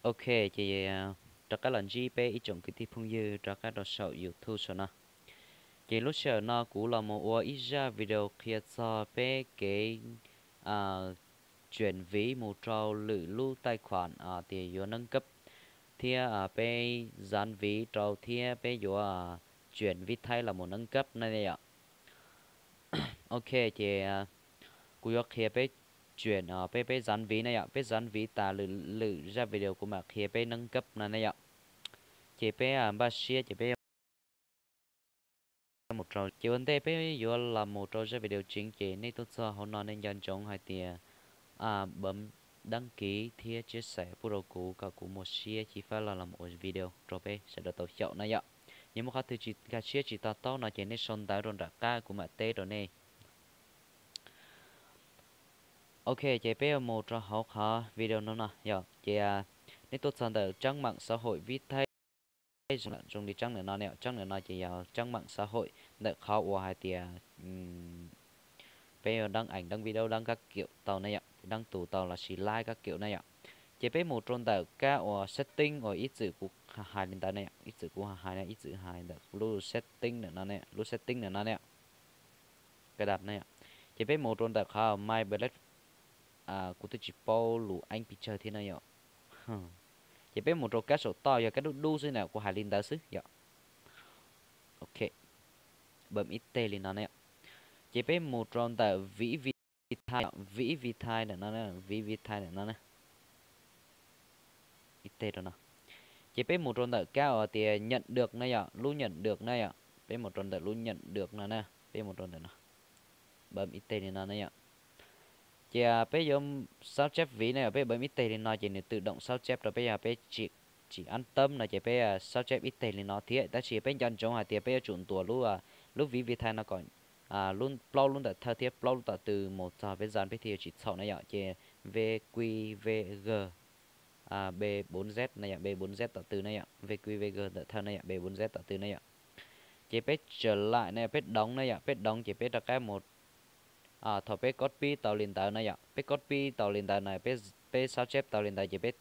Ok, ces rov qab los ntsib peb ib tsoom kwv tij phooj ywg rov qab rau saum YouTube saum no. Ces lub sij hawm no kuv los mus ua ib zaj video qhia txog peb kev tsuam viv mus rau lwm lub taij khuam tias yuav neeb kab, thiab peb zav viv rau thiab peb yuav tsuam viv thaib los mus neeb kab na yom. Ok, ces kuv yuav qhia peb tsuam, peb peb zav viv na yom, peb zav viv tas lwm lwm zaj video kuv mam qhia peb neeb kab no na yom. Ces peb npaj siab ces peb mus rau, ces ua ntej peb yuav los mus rau zaj video tseeb ces nej tuaj txog hauv no nej nco ntsoov hais tias bấm đăng ký thiab chia sẻ pub rau kuv kom kuv muaj siab xyiv fab los los ua video rau peb sawv daws tau xyaum na yom. Yog muaj qhov twg tsis nkag siab tsis to taub no ces nej sau ntawv rau nram qab kuv mam teb rau nej. Ok, ces peb yuav mus rau hauv qhov video no no yom, ces nej tuaj txog ntawm trang mạng xã hội Vitae, zoo li trang ntawm no ne, trang ntawm no ces yog trang mạng xã hội ntawm qhov uas hais tias peb yuav đăng ảnh, đăng video, đăng các kiểu tau ne yom, đăng tụm tau lossis live các kiểu ne yom. Ces peb mus rau ntawm kab uas setting uas ib txwm kuv hais li ntawd ne, ib txwm kuv hais na, ib txwm hais ntawm lub setting ntawm no ne, lub setting ntawm no ne, cài đặt ne yom. Ces peb mus rau ntawm qhov my Black, kuv twb tsis paub lus Anh pes tsawg thiab na yom. Ces peb mus rau kab saum toj yog kab dub dub xwb na, kuv hais li ntawd xwb yom. Ok, bấm ib teg li no ne yom. Ces peb mus rau ntawm Ví Vi Thai, Ví Vi Thai ntawm no, Ví Vi Thai ntawm no ne. Ib teg rau no. Ces peb mus rau ntawm kab uas tias nhận được na yom, lub nhận được na yom, peb mus rau ntawm lub nhận được no na, peb mus rau ntawm no, bấm ib teg li no na yom. Ces peb yuav sao chép ví na yom, peb bấm ib teg li no ces nws tự động sao chép rau peb, yog peb tsis an tâm no ces peb sao chép ib teg li no thiab. Tab sis peb nco ntsoov hais tias peb yuav tsum ntuas lub, lub Ví Vi Thai no kom lub, plaub lub ntawm thawj thiab plaub lub tom tw mus txog peb zaj peb thiaj yuav tsis txhaum na yom. Ces V Q V G B bốn Z na yom, B bốn Z tom tw na yom, V Q V G ntawm thawj na yom, B bốn Z tom tw na yom. Ces peb trở lại na, peb đóng na yom, peb đóng ces peb rov qab mus, thaum peb copy tau li ntawd na yom, peb copy tau li ntawd na, peb sao chép tau li ntawd ces peb,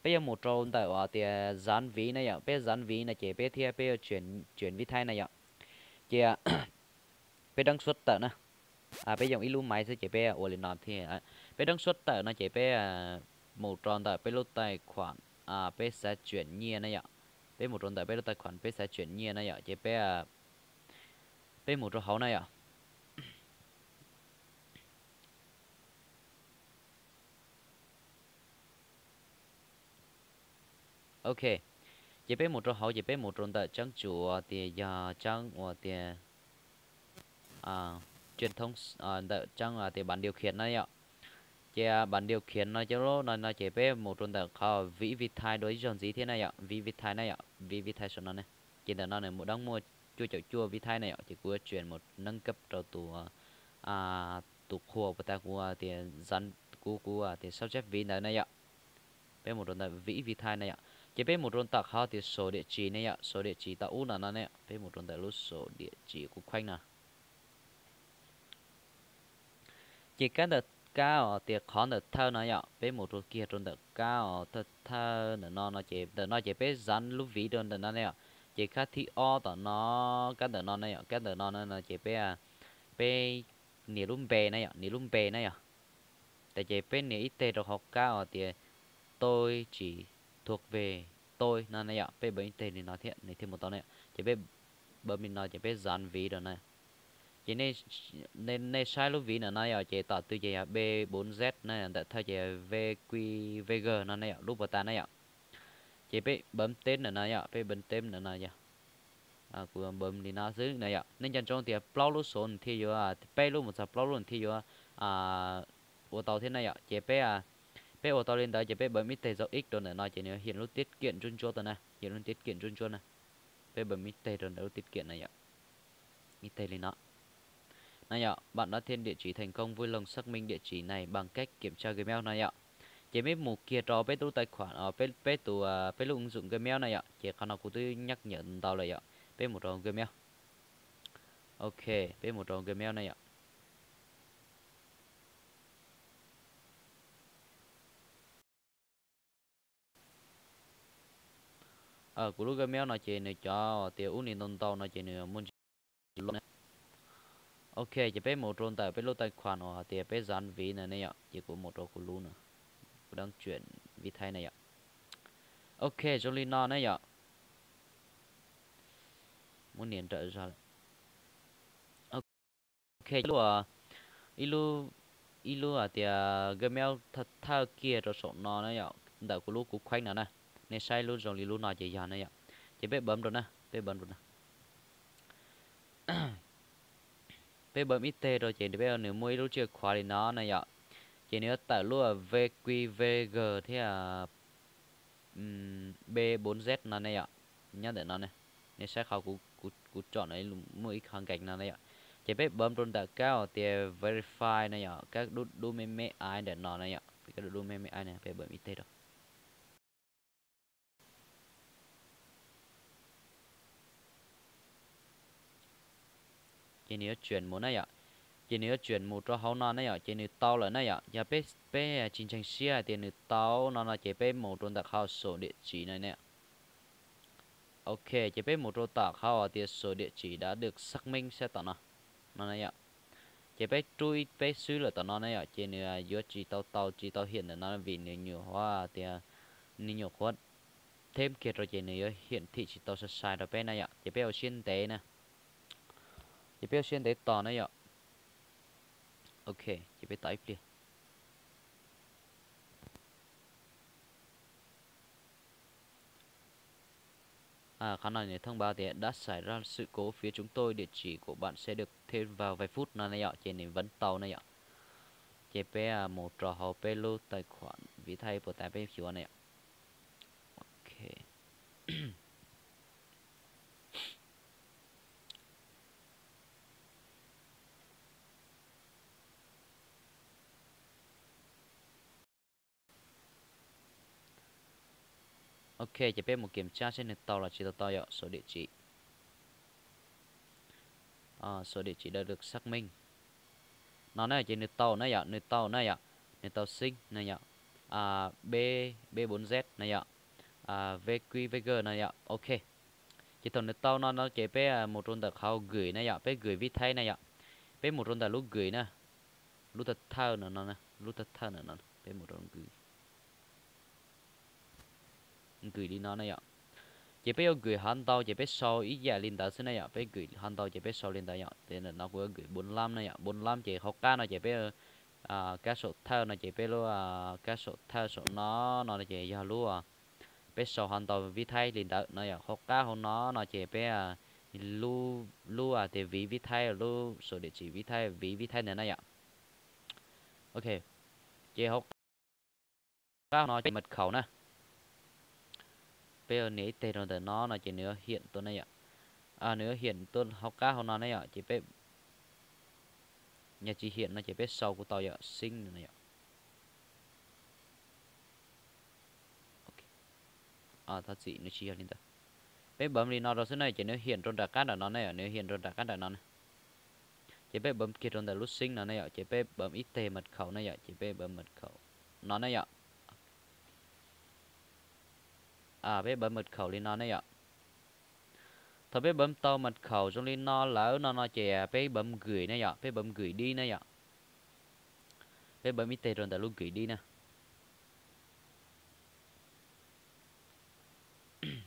peb yuav mus rau ntawm uas tias dán ví na yom, peb dán ví no ces peb thiab peb yuav chuyển ví Thái na yom. Ces peb đóng xuất tawm na, peb用ib lub máy xwb ces peb ua li no thiab. Peb đóng xuất tawm no ces peb mus rau ntawm peb lub tài khoản, peb xav chuyển nyiaj na yom. Peb mus rau ntawm peb lub tài khoản peb xav chuyển nyiaj na yom, ces peb, peb mus rau hauv na yom. Ok, ces peb mus rau hauv ces peb mus rau ntawm trang chủ tias yog trang uas tias truyền thông, ntawm trang tias bản điều khiển na yom. Ces bản điều khiển no cov lub no no ces peb mus rau ntawm qhov ví Vi Thai dua ib zaug ntxiv thiab na yom, ví Vi Thai na yom, ví Vi Thai saum no ne. Ces ntawm no nws mus đóng muaj cuaj caum cuaj ví Thái na yom, ces kuv yuav chuyển mus nâng cấp rau tus, tus qhua uas tas kuv tias, kuv, kuv tias sao chép ví ntawd na yom. Peb mus rau ntawm ví Vi Thai na yom, ces peb mus rau ntawm qhov tias số địa chỉ na yom, số địa chỉ tom ub no no ne, peb mus rau ntawm lub số địa chỉ kuv kheej no. Ces kab ntawm, kab uas tias qhov ntawm thawj no yom, peb mus rau kiag rau ntawm kab uas thawj thawj ntawm no no ces ntawm no ces peb dán lub ví rau ntawm no ne yom. Ces kab thib ob tom no, kab ntawm no ne yom, kab ntawm no no ces peb, peb nias lub npe na yom, nias lub npe na yom. Tas ces peb nias ib teg rau hauv kab uas tias tôi chỉ thuộc về tôi no na yom, peb bấm ib teg li no thiab nws thiaj mus tau na yom. Ces peb bấm li no ces peb dán ví rau na. Ces nej saib lub ví ntawm no yom, ces tom tw ces yog B bốn Z na, ntawm thawj ces V Q V G no na yom, lub puas tas na yom. Ces peb bấm tiếp ntawm no yom, peb bấm tiếp ntawm no yom. Kuv bấm li no xwb na yom. Nej nco ntsoov tias plaub lub số nws thiaj yuav, peb lub mus txog plaub lub nws thiaj yuav ua tau thiab na yom. Ces peb, peb ua tau li ntawd ces peb bấm ib teg dấu X rau ntawm no ces nws hiện lub tiết kiệm ntsuab ntsuab tau na, hiện lub tiết kiệm ntsuab ntsuab na. Peb bấm ib teg rau ntawm lub tiết kiệm na yom. Ib teg li no. Nó yog bạn đã thêm địa chỉ thành công, vui lòng xác minh địa chỉ này bằng cách kiểm tra Gmail no yom. Ces peb mus kiag rau peb lub tài khoản, peb, peb tus, peb lub ứng dụng Gmail na yom. Ces qhov no kuv twb nhắc nhở ntau lawm yom. Peb mus rau Gmail. Ok, peb mus rau Gmail na yom. Kuv lub Gmail no ces nws cov tias ub ni ntau ntau no ces nws muaj ntsis loj na. Ok, ces peb mus rau ntawm peb lub tài khoản uas hais tias peb dán ví no ne yom, ces kuv mus rau kuv lub no, kuv đang chuyển ví Thái na yom. Ok, zoo li no ne yom. Muab nias nrawm zog lawm. Ok, ib lub, ib lub, ib lub hais tias Gmail thawj kiag rau saum no na yom, ntawm kuv lub kuv khueeb no na. Nej saib lub zoo li lub no ces yog na yom. Ces peb bấm rau na, peb bấm rau na. Peb bấm ib teg rau ces peb nws muaj ib lub tsiaj khuav li no na yom. Ces nws yuav tawm lub VQVG thiab B bốn Z no ne yom. Nyob ntawm no ne, nej saib qhov kuv tsom no muaj ib qho gạch no ne yom. Ces peb bấm rau ntawm kab uas tias verify na yom, kab dub dub me me ais ntawm no na yom, kab dub dub me me ais na, peb bấm ib teg rau. Ces nws yuav chuyển mus na yom. Ces nws yuav chuyển mus rau hauv no na yom, ces nws tau lawm na yom. Yog peb, peb tsis ntseeg siab hais tias nws tau no no ces peb mus rau ntawm qhov số địa chỉ no ne. Ok, ces peb mus rau tom qhov uas tias số địa chỉ đã được xác minh sab tom no, no na yom. Ces peb rub ib peb xwb lawm tom no na yom, ces nws yuav tsis tau tau, tsis tau hiển ntawm no vim nws nyuam qhuav tias, nws nyuam qhuav thêm kiag rau ces nws yuav hiển thị tsis tau sai sai rau peb na yom. Ces peb ua siab ntev na. Ces peb ua siab ntev tos na yom. Ok, ces peb tos ib pliag. Qhov no nws thông báo tias đã xảy ra sự cố, phía chúng tôi địa chỉ của bạn sẽ được thêm vào vài phút no na yom, ces nws vẫn tau na yom. Ces peb mus rau hauv peb lub tài khoản ví Thái puas tas peb xyuas na yom. Ok. Ok, ces peb mus kiểm tra seb nws tau los tsis tau tau yom, số địa chỉ. Số địa chỉ đã được xác minh. No na ces nws tau na yom, nws tau na yom, nws tau sync na yom. B, B bốn Z na yom. VQVG na yom. Ok. Ces thaum nws tau no no ces peb mus rau ntawm qhov gửi na yom, peb gửi ví Thái na yom. Peb mus rau ntawm lub gửi na. Lub thawj thawj no no, lub thawj thawj no no, peb mus rau gửi li no na yom. Ces peb yuav gửi hov ntau ces peb sau ib yam li ntawd xwb na yom, peb gửi hov ntau ces peb sau li ntawd yom. Ces ntawm no kuv yuav gửi bốn lăm na yom, bốn lăm ces hauv qab no ces peb kab saum thawj no ces peb lub kab saum thawj saum no no ces yog lub peb sau hov ntau ví Thái li ntawd no yom, hauv qab hauv no no ces peb lub, lub tias ví ví Thái, lub số địa chỉ ví Thái, ví ví Thái ntawd na yom. Ok, ces hauv qab no ces mật khẩu na. Peb nias ib teg rau ntawm no no ces nws hiển tuaj na yom. Nws hiển tuaj hauv qab hauv no na yom, ces peb yog tsis hiển no ces peb sau kuj tau yom, sync no yom. Thov txim, nws tsis yog li ntawd. Peb bấm li no rau xwb na ces nws hiển rau nram qab nram no na yom, nws hiển rau nram qab nram no na. Ces peb bấm kiag rau ntawm lub sync no na yom, ces peb bấm ib teg mật khẩu na yom, ces peb bấm mật khẩu no na yom. Peb bấm mật khẩu li no ne yom. Thaum peb bấm tau mật khẩu zoo li no lawm no no ces peb bấm gửi na yom, peb bấm gửi đi na yom. Peb bấm ib teg rau ntawm lub gửi đi na.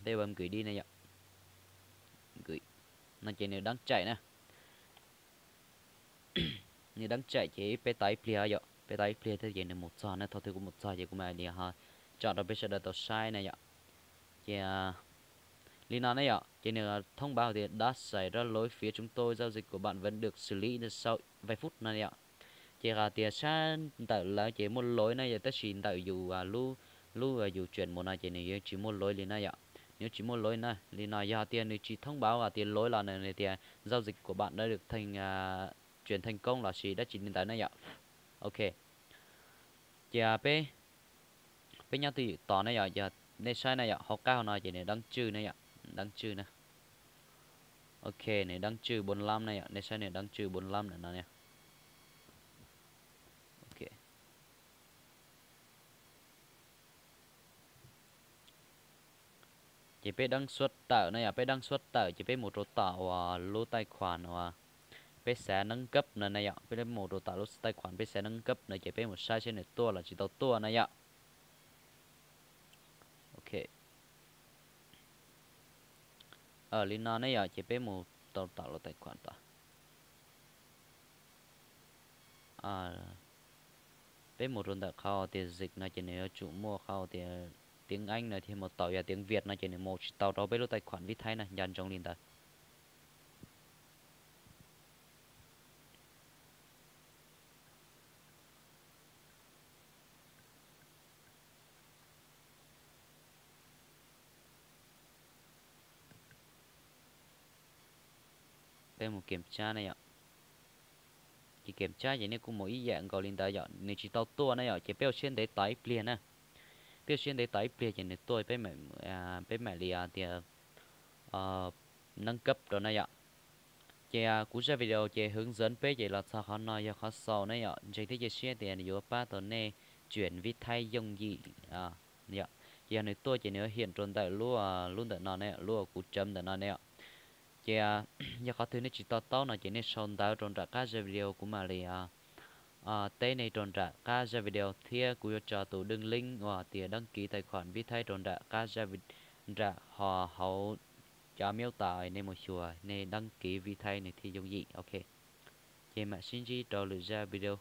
Peb bấm gửi đi na yom. Gửi. No ces nws đang chạy na. Nws đang chạy ces peb tos ib pliag yom, peb tos ib pliag thiab ces nws mus txog na, thaum twg kuv mus txog ces kuv mam li ho tsom rau peb sawv daws tau saib na yom. Ces li no ne yom, ces nws thông báo tias đã xảy ra lỗi, phía chúng tôi giao dịch của bạn vẫn được xử lý sau vài phút no yom. Ces hais tias sab ntawm lawv ces muaj lỗi na yom, tab sis ntawm yus lub, lub yus chuyển mus no ces nws yeej tsis muaj lỗi li na yom. Nws yeej tsis muaj lỗi na, li no yog tias nws tsis thông báo hais tias lỗi los nws tias giao dịch của bạn đã được thành, chuyển thành công los sis dab tsi li ntawd na yom. Ok. Ces peb, peb nyob twj ywm tos na yom, yog nej saib na yom, hauv qab hauv no ces nws đang trừ na yom, đang trừ na. Ok, nws đang trừ bốn lăm na yom, nej saib nws đang trừ bốn lăm ntawm no na. Ok. Ces peb đăng xuất tải no yom, peb đăng xuất tải ces peb mus rau tom uas lub tài khoản uas peb xav nâng cấp no na yom, peb mus rau tom lub tài khoản peb xav nâng cấp no ces peb mus saib seb nws tuaj los tsis tau tuaj na yom. Ok. Li no ne yom, ces peb mus rau tom lub tài khoản tod. Peb mus rau ntawm qhov tias dịch no ces nws yuav tsum muaj qhov tias tiếng Anh no thiab mus tau, yog tiếng Việt no ces nws mus tsis tau rau peb lub tài khoản Vitae na, nco ntsoov li ntawd. Peb mus kiểm tra ne yom. Ces kiểm tra ces nej kuj mus ib yam nkaus li ntawd yom, nws tsis tau tuaj na yom, ces peb ua siab ntev tos ib pliag na. Peb ua siab ntev tos ib pliag ces nws tuaj, peb mam li tias nâng cấp rau na yom. Ces kuv zaj video ces hướng dẫn peb ces los txog qhov no yog qhov xaus na yom, ntseeg thiab cia siab tias yuav pab tau nej chuyển Vitae yooj yim. Ces yog nws tuaj ces nws yuav hiện rau ntawm lub, lub ntawm no ne, lub kuv chấm ntawm no ne yom. Ces yog qhov twg nej tsis to taub no ces nej sau ntawv rau nram qab zaj video, kuv mam li teb nej rau nram qab zaj video thiab kuv yuav tso tus đường link uas tias đăng ký tài khoản Vitae rau nram qab, nram ho hauv cov middle uas nej mus xyuas, nej đăng ký Vitae nws thiaj yooj yim. Ok, ces mam sib ntsib rau lwm zaj video.